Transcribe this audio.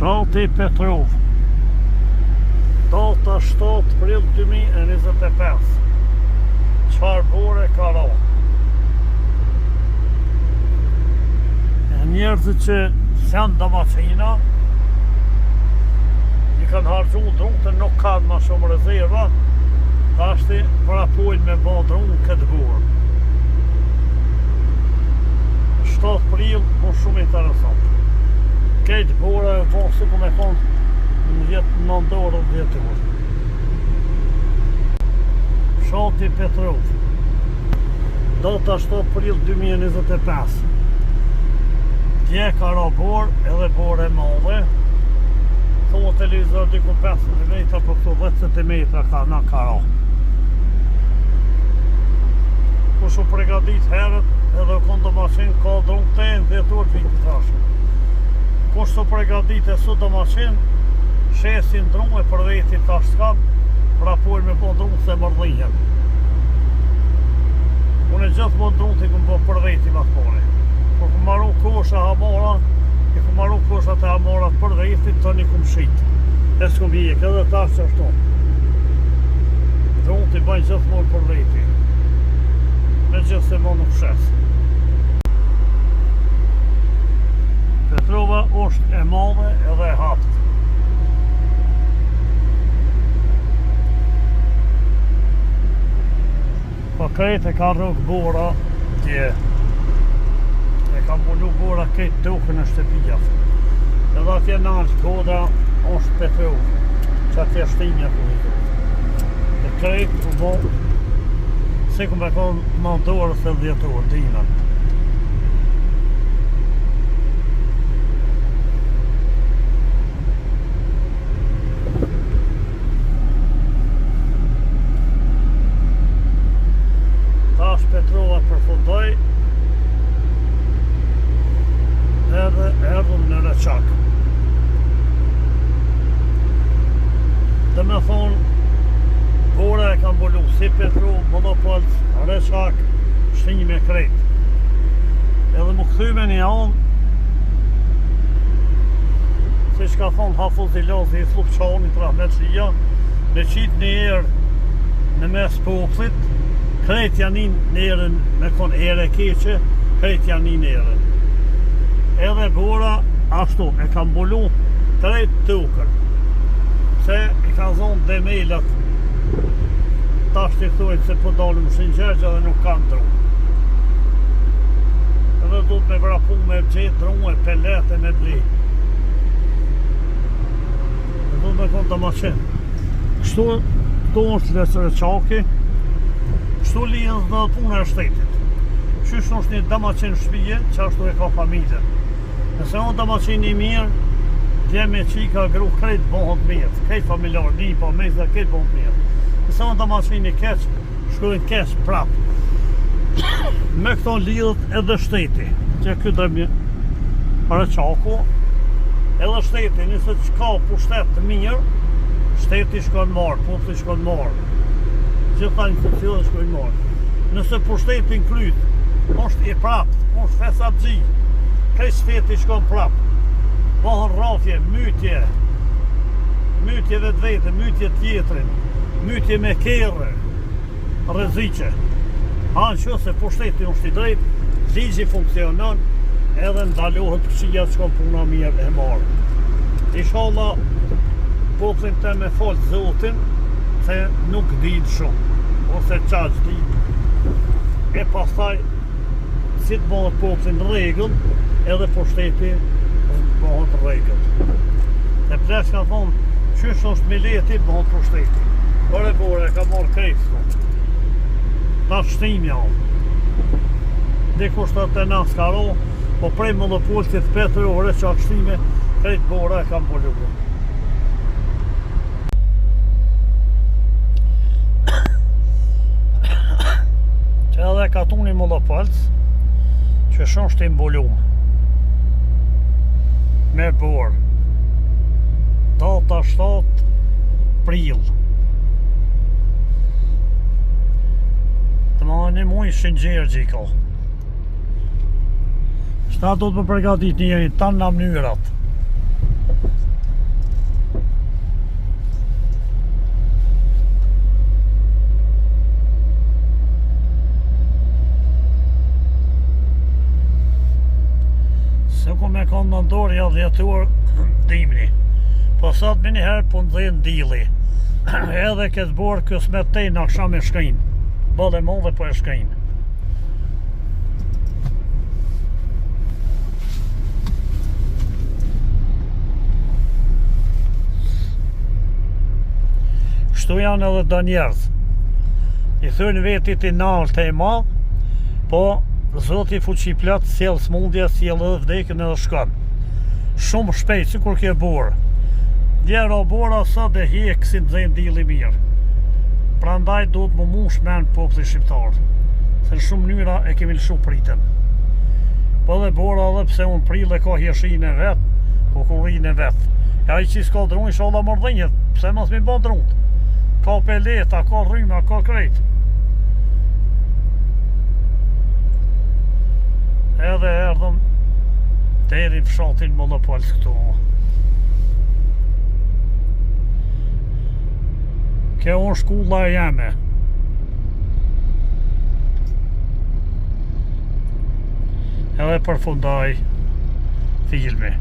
Fshati Petrovë. Data 7 prill 2025. Çfarë bore ka ra? E njerëzit që s'janë damaqina, i kanë harxhu drutë nuk kanë ma shumë rezerva, tashti vrapojnë me ba dru këtë borë. 7 prill, po shumë interesant. Krejt bora e bo sikur me konë në vjetë nëntor dhe dhjetor. Fshati Petrovë. Data 7 prill 2025. Dje ka ra borë edhe borë e madhe. Thotë televizor diku 5 cm, po këtu 10 cm ka na ka ra. Kush u pregadit herët edhe u konë domaqin, ka dru te në dhjetor të vitit tashëm. Kush s'u pregadit e s'u domaqin, shesin dru e për veti tash s'kam, vrapojnë me bo dru se mërdhihen. Unë gjithmonë drutë i kum bo për veti ma t'pari. Kur kum maru kosha hamora, i kum maru koshat e hamorat për veti, tani kum shit. E s'kum hjek, edhe tash qashtu. Drutë i baj gjithmonë për veti. Megjithëse mo nuk shes. Petrova është e madhe edhe e hapët. Po krejt e ka rrok bora dje. E ka mbulu bora krejt tokën e shtëpijat. Edhe atje nalt kodra është Petrovë. Që atje shtimja ku i E krejt u bo sikur me konë nëntor ose dhjetor, dimër. Tash Petrova përfundoi edhe erdhëm në Reçak. Dhe me thonë, bora e ka mbulu si Petrovë, Monopolc, Reçak, Shtime krejt. Edhe më kthy me një anë, siç ka thonë Hafuz Ilazi i Sllupçanit, rahmetlia, me qitë një erë në mes popullit, krejt ja nin erën, me kon erë e keqe, krejt ja nin erën. Edhe bora, ashtu, e ka mbulu krejt tokën, se i ka zonë demelat, tash t'i thujnë se po dalim në Shëngjergj edhe nuk kanë dru. Edhe du të me vrapu me gjetë dru e pelet e me bli. E du me konë domaqin. Kështu, këtu është Reçaki, kështu lidhet dhe puna e shtetit. Qysh është një domaqin shpije, qashtu e ka familjen. Nëse është domaqin i mirë, djem e çika, gru, krejt bohet mirë, krejt familjar, nipa, meza, krejt bohet mirë. Nëse është domaqin i keq, shkojnë keq prap. Me këto lidhet edhe shteti, që ky dhe Reçaku, edhe shteti, nëse që ka pushtet të mirë, shteti shkon marë, populli shkon marë, gjitha institucionet shkojnë marë. Nëse pushteti në kryt, është i prapt, është fesatxhi, krejt shteti shkon prap, bëhen rrafje, mytje, mytje vetvete, mytje tjetrin, mytje me kerre, rreziqe. A në qoftë se pushteti është i drejtë, ligji funksionon edhe ndalohet këqija shkon puna mirë e marë. Inshallah, popullin të me falë Zotin, se nuk dinë shumë, ose qaq dinë. E pastaj, si të bëhet populli në rregull, edhe pushteti bëhet në rregull. Se pleqt kanë thonë, qysh është mileti, bëhet pushteti. Bore, bore, ka marrë krejt këtu. Ta shtimja o. Dikush të të na s'ka ro, po prej Monopolcit Petrovë, Reçak Shtime, krejt bora e ka mbulu. Që edhe katuni Monopolc, që shumë është i mbulum. Me borë. Data 7 prill. Të më një muj Shëngjergji ka. Shta do të më përgatit njeri, tanë në mënyrat. kanë në dorë, ja dhjetor dimni. Po sot menjëherë po nxen dilli. Edhe këtë borë kësmet tej në aksham e shkrin. Boll e madhe po e shkrin. Kështu janë edhe do njerëz. I thujnë vetit i naltë e i madh, po Zoti fuqiplot sjell smundje, sjell edhe vdekjen edhe shkon. Shumë shpejt, sikur kjo borë. Dje ra bora, sot e hjek si nxen dilli mirë. Prandaj duhet m'u mush men populli shqiptar, se në shumë mënyra e kemi lëshu pritën. Po edhe bora edhe pse unë prill e ka hijeshinë e vet, bukurinë e vet. E ai që s'ka dru, inshallah mërdhinjet, pse mos mi bo drunt? Ka peleta, ka rryma, ka krejt. Edhe erdhëm deri në fshatin Mollopolc këtu. Kjo është kulla e jeme. Edhe përfundoi filmi.